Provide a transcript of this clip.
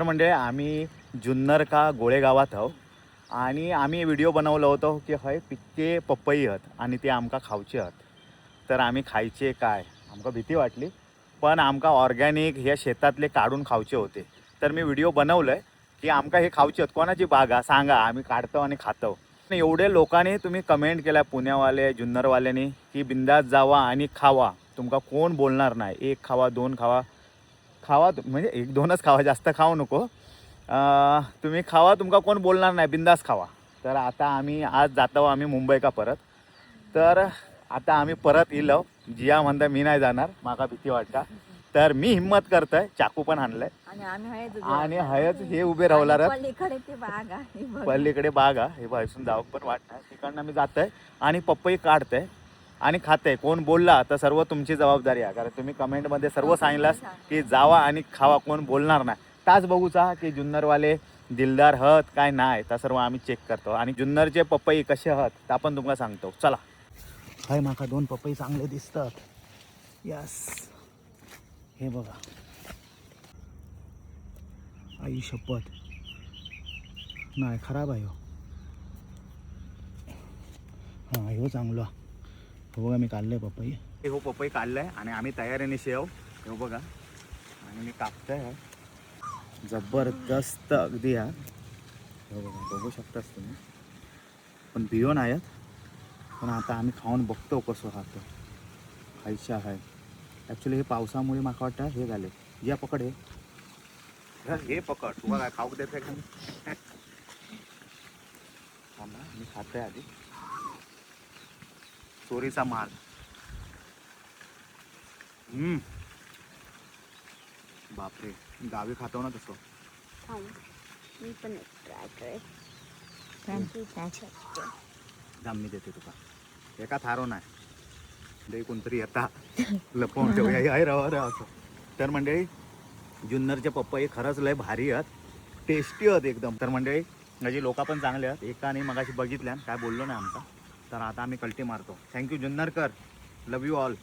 तर म्हणजे आम्ही जुन्नर का गोळेगावात आहो आणि आम्ही व्हिडिओ बनवलं होतो की हय पिक्के पपई हत आणि ते आमकां खावचे हत. तर आम्ही खायचे काय आमकां भीती वाटली, पण आमकां ऑर्गॅनिक ह्या शेतातले काढून खावचे होते. तर मी व्हिडिओ बनवलं आहे की आमकां हे खावचे हत, कोणाची बाग हा सांगा, आम्ही काढतो आणि खातो. आणि एवढे लोकांनी तुम्ही कमेंट केल्या, पुण्यावाले जुन्नरवाल्यांनी, की बिंदास जावा आणि खावा, तुमका कोण बोलणार नाही. एक खावा दोन खावा, खावा म्हणजे एक दोनच खावा, जास्त खाऊ नको. तुम्ही खावा, तुमका कोण बोलणार नाही, बिंदास खावा. तर आता आम्ही आज जातो आम्ही मुंबई का परत. तर आता आम्ही परत इलो, जिया म्हणता मी नाही जाणार, माका भीती वाटता. तर मी हिम्मत करतोय, चाकू पण आणलंय आणि आम्ही हयच उभे आणि राहणार. हयच हे उभे राहणार. आणि पलीकडे ती बाग आहे बघ. पलीकडे बाग आहे, हे बाहेरून जावं पण वाटणार. तिकडनं मी जातोय आणि पपई काढतंय आणि खातंय. कोण बोलला तर सर्व तुमची जबाबदारी आहे, कारण तुम्ही कमेंटमध्ये सर्व सांगितलास की जावा आणि खावा, कोण बोलणार नाही. ताच बघूचा की जुन्नरवाले दिलदार हत काय नाही, तर सर्व आम्ही चेक करतो. आणि जुन्नरचे पपई कसे हत ते आपण तुमका सांगतो. चला, हय माका दोन पपई चांगले दिसतात. यस, हे बघा, आई शपथ, नाही खराब आहे हो. हां ह्यो चांगला. हो बघा मी काढलंय पपई. हो पपई काढलंय आणि आम्ही तयारीने शेव. हो बघा, आणि मी कापतोय जबरदस्त अगदी हा. हो बघा, बघू शकतास तुम्ही, पण भियो नाही आहेत. पण आता आम्ही खाऊन बघतो कसं खातो खायचं आहे. ॲक्च्युली हे पावसामुळे माका वाटतं हे झाले. या पकड हे, हे पकड, तुला काय खाऊ देते का? थांबा, मी खातोय आधी. चोरीचा माल. हम्म. बापरे, गावी खातो ना तसं. थांब, मी पण ट्राय करेल. थांब, थांब, मी देते तुका. एका थारो नाही दे, कोणतरी येता लपवून ठेवूया. हे रवा रवा असं. तर मंडळी जुन्नरचे पप्पा हे खरंच लय भारी आहेत, टेस्टी आहेत एकदम. तर मंडळी माझी लोक पण चांगले आहेत. एकाने मगाशी बघितल्या, काय बोललो नाही आमचा. तर आता आम्ही कल्टी मारतो. Thank you Junnarkar, love you all.